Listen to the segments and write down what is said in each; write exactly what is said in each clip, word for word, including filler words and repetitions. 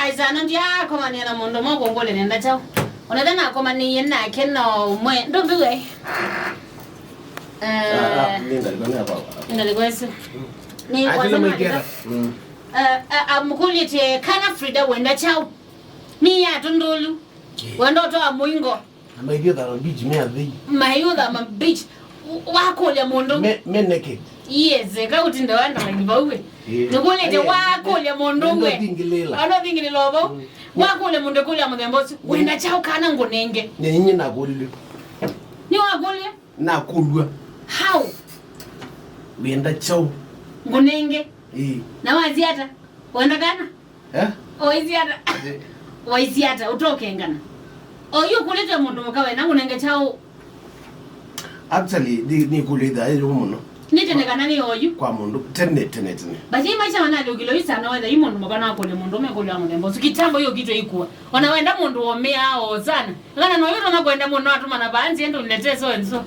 Aisana ndyakomania na mũndũ ũmwe kũngũlya nenda kyaũ. Onetha nakomanie nake no ũmwe. Ndũmbiwe. Ah, ah, nĩ ngalĩko nĩ hapa. Ngalĩko ĩsu. Nĩ kwanza maikera. Mm. Eh, eh, amũkũlĩtye kana Frida wenda kyaũ. Nĩ ya tũndũlu. Wenda ũtoa mũingo. Na maithiũthama beach me athei. Maithiũthama beach. Wakũlya mũndũ. Me, me naked. Yes, eka ũtinde wenda like vau we. Yeah. Nĩkũlĩte wakũlya mũndũ we. Ndothingilila. Ndothingilila vau. Mm. Wakũlya mũndũ kũlya mũthemba ũsu. Wenda kyaũ kana ngũnenge. Nĩ nyinyi nakũlilwe. Nĩ wakũlya? Nakũlw'a. How? Wenda kyaũ. Ngũnenge. Ĩĩ. Na wazi ata? Wenda kana? Eh? Oisi ata? Eh. Waisi ata? Ũtokengana. Oyu ũkũlĩte mũndũ mũka wena ngũnenge kyaũ? Actually, nĩ, nĩ kũlĩtha ĩyo mũno. Nĩ tene kana nĩ oyu? Kwa mũndũ, tene, tene, tene. But hii maisha wanali ũkilo yu sana wetha yu mũndũ mũka nakũlya mũndũ ũme kũlya mũthemba ũsu. Kitambo hiyo kitu ikua. Ona wenda mũndũ womea o sana. Kana no yu tona kwenda mũno atuma na banzi endo nilete so and so.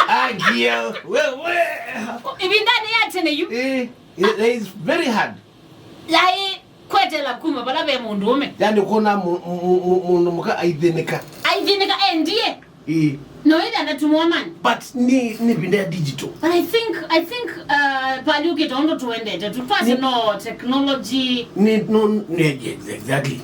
Agia, wewe. Ĩvindanĩ ya tene yu. Eh, it is very hard. Yaĩ kwetela kuma vala ve mũndũ ũme. Yani kũna mu-, mu-, mu-, mu-, mũndũ mũka aithĩnĩka. Aithĩnĩka endie. Ĩĩ. No ĩthĩa ndatumwa man. But ni, ni vinda ya digital. But I think, I think, uh, pali ũkĩte ũndũ tuendete tu. Twasye no technology. Ni, no, ni, exactly.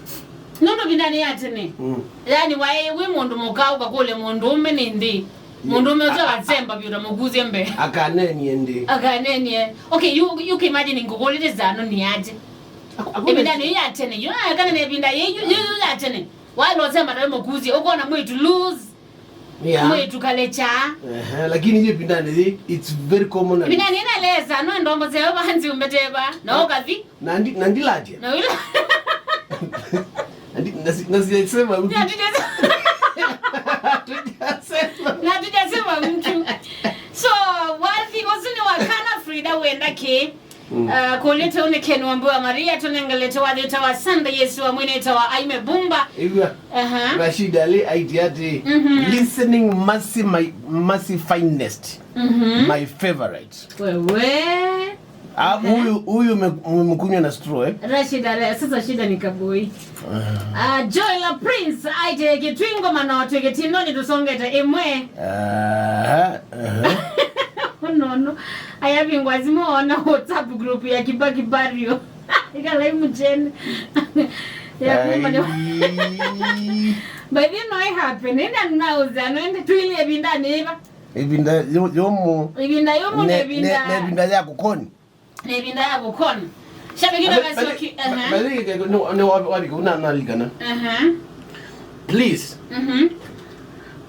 Nũndũ vindanĩ ya tene. Mm. Yani waĩ wĩ mũndũ mũka ũkakũlya mũndũ ũme nĩ nthĩ. Mũndũũme ũsu akasemba vyũ ta mũkũsye mbee. Akanenie ndĩ. Akanenie. Okay, you, you can imagine ngũkũlĩte zano nĩ aje. Aku-, aku- Ĩvindanĩ ĩĩ ya tene, yu, ah, kana nĩ ĩvinda yĩ, yu, yu, yu ya tene. Wala ũsemba ta mũkũsye, ũkona mwĩtu lose. Yeah. Mwĩtu kalecha. Ehe, lakini hiyo ĩvindanĩ yĩ, it's very common. Ĩvindanĩ ĩna lesa, no ndombo seo banzi umbeteba, na ũkathi. Na ndi-, na ndilatia. Na wila. Na ndi-, na si-, na sijasema mtu. Na tujasema. Tujasema. Na tujasema mtu. So, wathi ũsu nĩ wa kana Frida wenda kĩ? Mm. Uh, kũlĩte ũnĩ Ken Wambua Maria, tũnengelete wathi ũtawa Sunday Yesu wa mwene tawa Aime Bumba. Igua. Aha. Rashid Ali aiti ati, mhm, listening Mercy, my, Mercy finest. Mhm. My favorite. Wewe. Ah, mhm, huyu, huyu ume-, umekunywa na straw, eh? Rashid Ale-, sasa shida ni Kaboi. Ah. Ah, Joy la Prince, aite Kitwingo Manoto, Kitindoni tusongete imwe. Aha, aha. Unono. Aya vingwa zimu ona WhatsApp group ya Kibaki Barrio. Ikala imuchene. Ya kumanya. Ai. By the way, no, it happened. Nenda nauza, no, ende tuilie vinda neiva. Ĩvinda yũ-, yũmũ. Ĩvinda yũmũ nĩ, nĩ ĩvinda. Nĩ ĩvinda ya kũkoni. Nĩ ĩvinda ya kũkoni. Shabiki na basio ki, aha. By the way, nĩ, nĩ wa-, wa-, na, nalikana. Aha. Please. Mhm.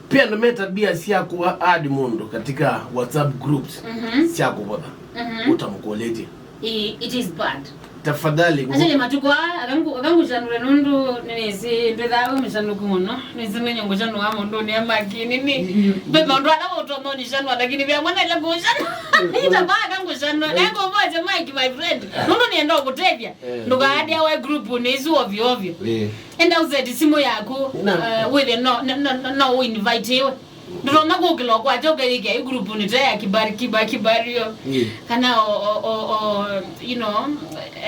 Pia nĩ tabia sya kũ-add mũndũ katika WhatsApp groups, mhm, sya kũvotha. Mhm. Ũtamũkũlĩtye. I-, it is bad. Tafadhali. Actually, matukũ aa, akangu-, akangucanũle nũndũ nĩnĩsĩ ndwĩthaa wĩ mũcanũku mũno. Nĩsĩ nĩnye ngũcanũa mũndũ nĩ amakini nĩ. Ve maũndũ ala ũtonya ũnicanũa, lakini ve amwe naile ngũcanũa. Nĩtavaa akangucanũa. Naye ngũvote Mike, my friend. Nũndũ nĩenda ũkũtethya. Eh. Ndũkaadĩawe group nĩ isu ovyo ovyo. Eh. Enda ũseti simũ yaku, na, uh, wĩthĩe no, no, no, no, no ũinvite iwe. Ndũtonya kũkĩla ũkwate ũkeyĩkĩa ĩ group nĩ ta ya Kibari, Kiba, Kibario. Yeah. Kana o, o, o, o, you know,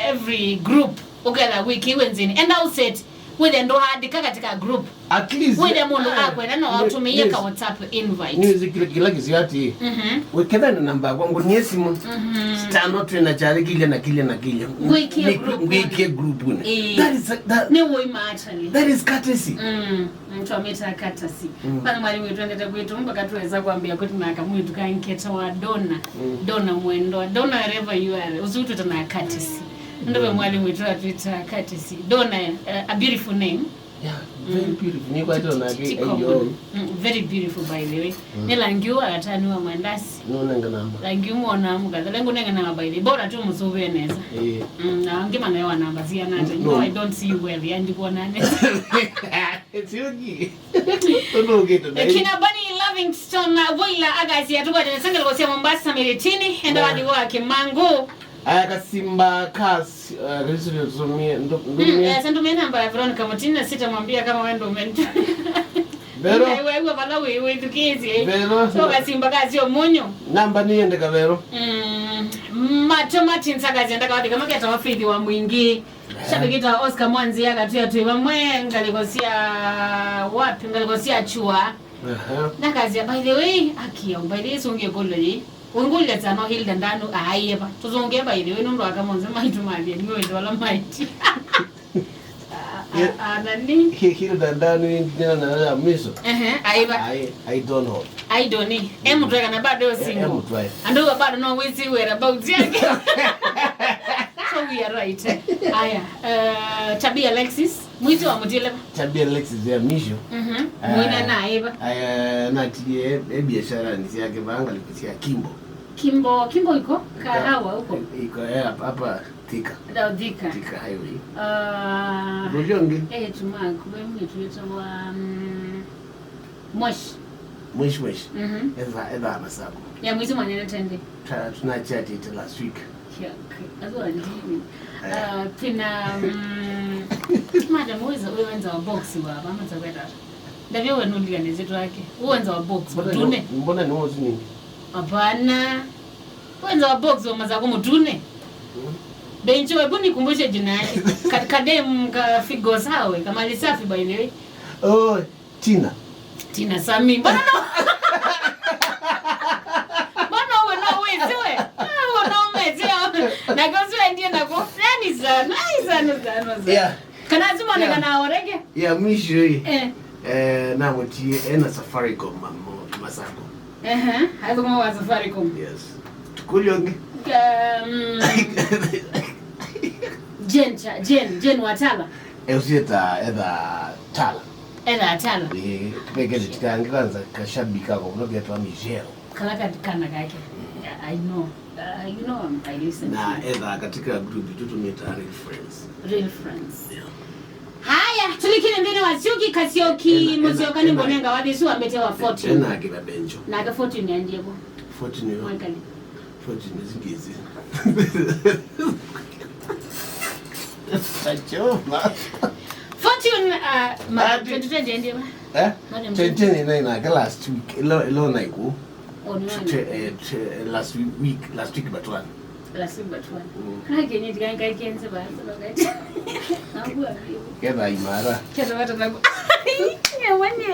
every group ũketha wĩkĩiwe nzĩnĩ. Enda ũset wĩthĩe ndũaandĩka katika group. At least, wĩthĩe mũndũ, ah, akwenda no, yeah, atũmĩie, yes, ka WhatsApp invite. Nĩwĩsĩ kĩla, kĩla kĩsio ati, mhm, wĩketha na namba yakwa, ngũnie simũ. Mhm. Star no twĩ na kyarĩ kĩlya na kĩlya na kĩlya. Ngwĩkie group. Ngwĩkie group-nĩ. Eh. That is a, that, nĩ ũima actually. That is courtesy. Mm. Mtu ameta katasi. Mm. Kwanza mwalimu wetu endete kwetu mpaka tuweza kuambia kwetu na kamwitu kanketa wa Dona. Mm. Dona mwendwa. Dona wherever you are. Usutwe na katasi. Ndio mwalimu wetu atuita katasi. Dona, uh, a beautiful name. Yeah, very beautiful. Ni kwa Dona. Mm, very beautiful by the way. Mm. Nĩ langi wa gatani wa mwandasi. Nũnenga namba. Langi ũmwe ona mũkatha. Langi ũnenga namba by the way. Bora tu mũsũvĩe nesa. Eh. Mm, na angĩ manayo wa namba cia nata. You know, I don't see you well. Yandi kuona nesa. Sioki. Ũndũ ũngĩ tũnai. Kina Bani Livingstone, uh, Voila, Agasi, atukwatene sengelo cia Mombasa, Miritini, enda, yeah, wathi wa Kimangu. Aya kasimba kas-, uh, Kristo tusomie, ndo-, mm, ndumie. Eh, sasa ndumie namba ya Veronica Mutini na sitamwambia kama wewe ndo umenituma. Vero. Wewe, wewe, vala wewe, wewe, tukizi, eh. Vero. So kasimba kasio munyo. Namba nĩ endeka Vero. Mm, Macho Martins akazienda kawadi kama keta wa Faith wa Mwingi. Shabiki ta Oscar Mwanzi akatwĩa twĩ vamwe ngalĩko sya wapi, ngalĩko sya Chua. Aha. Nakasya, by the way, akia, by the way, sungi kũlũ yĩ. Wĩngũlya tano Hilda Ndanu aaieva. Tũzũngĩe by the way, nũndũ aka monze maitũ mathie, nĩ wĩthĩ wala maiti. A- a- a- nani? Hi- Hilda Ndanu nĩ nena na ya mwiso. Ehe, aiva. Ai, ai Donald. Ai Doni. E mũtwe kana bado yo single. E mũtwe. Andũ wa bado no wĩsĩ whereabouts yake. So we are right. Aya, uh, Tabia Alexis. Mwĩsĩ wa mũtiele va? Tabia Alexis ya mwisho. Mhm. Ah, mwina na aiva. Aya, natie e biashara ni syake vanga likusia Kimbo. Kimbo, Kimbo iko? Kahawa huko? Iko, eh, hapa, hapa Thika. Ndio, Thika. Thika Highway. Ah, Rũlyo ngĩ? Eh, tumaku, we mwitu wĩtawa, mm, Mwesh. Mwesh, Mwesh. Mhm. Etha, etha Masako. Ya mwizi mwanene tende. Ta, tunachatite last week. Yeah, okay. Azo andini. Eh. Ah, pina, mm, madam, uweza, uwe wenza wa box wa, mama takweta. Ndavyo we nuliga nezi twake. Uwe wenza wa box, mbona mtune? Ni, mbona ni wozi nini? Hapana. Wenza wa box wa mazako mutune. Mm. Bencho, hebu nikumbushe jina yake. Ka- kadem ka figo sawe, kama lisafi by the way. Oh, Tina. Tina Sami. Mbona no? Mbona uwe no wezi we? Ah, uwe no mezi. Na kwa sio ndiye na kwa. Nani sana? Ai sana sana sana. Yeah. Kana zima ne kana orege. Ya mwisho hii. Eh. Eh, na mutie ena Safaricom mamo Masako. Ehe, athũkũma wa Safaricom. Yes. Tukulyo ngi. Um, Jen cha, Jen, Jen Watala. Eusieta etha Tala. Etha Tala. Eh, peke tikangi kwanza kashabika kwa kuno getwa Michelle. Kala ka- kana kake. I know. Uh, you know, I listen. Na etha katika group tutumita real friends. Real friends. Yeah. Haya, tulikile nthĩnĩ wa Syũki Kasyoki. Ena- ena- Mũsyoka nĩ ena- mbonenga wa thisu wambĩte wa Fortune. Ena akĩva Benjo. Nake Fortune andie vo. Fortune yo. Mwekali. Fortune zingezi. Achoma. Fortune, uh, ma- Ati- twenty twenty andie va? Eh? Madam twenty twenty nake last week. Ilo, ilo naiku. Oh, ni wani? Twe- eh, twe- last week, last week but one. Last week but one. Mm. Kana kenye tikangai kenze ba, so ngai. Nakuwa. Ketha imara. Ketha wata naku. Ya wani.